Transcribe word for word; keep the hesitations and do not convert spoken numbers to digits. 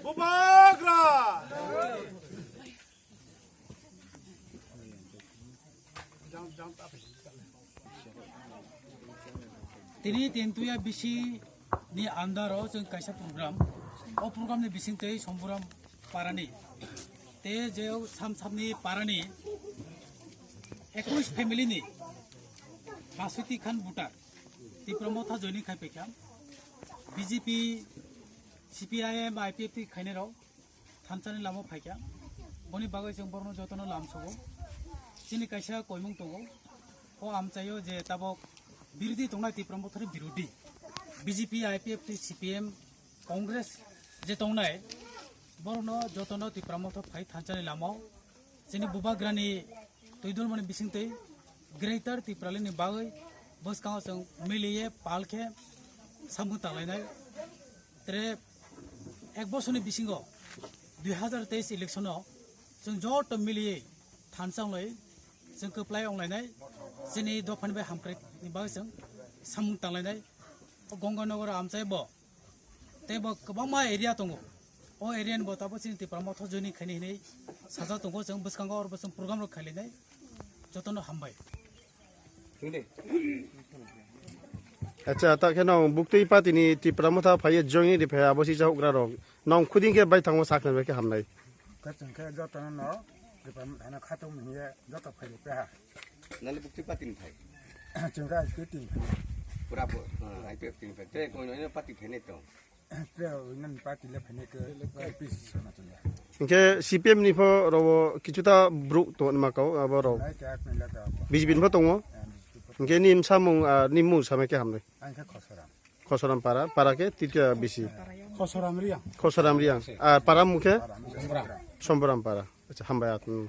Bubagra! Tini Tentuya bisi ni andaro chwng kaisa program. O program ni bisingtwi Somburam parani. Te je o Samsamni parani ekwis family ni Maswiti Khan voter Tipra Motha joining khai paikha. B J P, C P I M, I P F T khainai rok thansa ni lama phaikha. Boni bagwi chwng borokno jotono lamsogo. Chini kaisa koimung tongo. O amchaio je tabok birodhi tongnai Tipra Mothani birodhi. B J P, I P F T, C P M, Congress je tongnai, borokno jotono Tipra Motha phai thansa ni lamao. Chini Bubagrani twi dulmani bisingtwi Greater Tipraland ni bagwi bwskango chwng miliye pal khe samung tanglainai. Tere ek bosorni bisingo dui hazar teis election o chwng joto miliye thansa wnglai chwng kwplai wnglainai, chini dophani bai hamkrai ni bagwi chwng samung tanglainai. O Gonganagar amchai bo tei bo kwbangma area tongo. O area ni bo tabuk chini Tipra Motha joining khaini hinwi sajak tongo, chwng bwskango oro bo chwng program rok khailainai. Jotono hambai. Acha, ta khe nong buktwi party ni Tipra Motha phaiye joining ri phai abo si chahukra rok. Nong khuding khe bai thango sakna bai khe hamnai. Khe chwng khe jotono no Tipra Motha no khatung hiye joto phai ri peha. Nani buktwi party ni phai? Chwng khe I P F T ni phai. Pura pu-, ah, I P F T ni phai. Te kono ino party phai nai tong? Te nani party le phai nai khe I P C sana chwng ya. Hingke C P M ni pho robo kichuta bruk to ma kau abo rok. Nai khe ak nai la ta abo. B J P ni pho tongo. Ah, B J P pho. Hingke ni samung, ah, ni mung samai khe hamnai. Ang khe Khosoram. Khosoram para, para khe tita bisi. Khosoram Riang. Khosoram Riang. Ah, para mung khe? Para mung khe Somboram. Somboram para. Acha, hambai at. Hmm.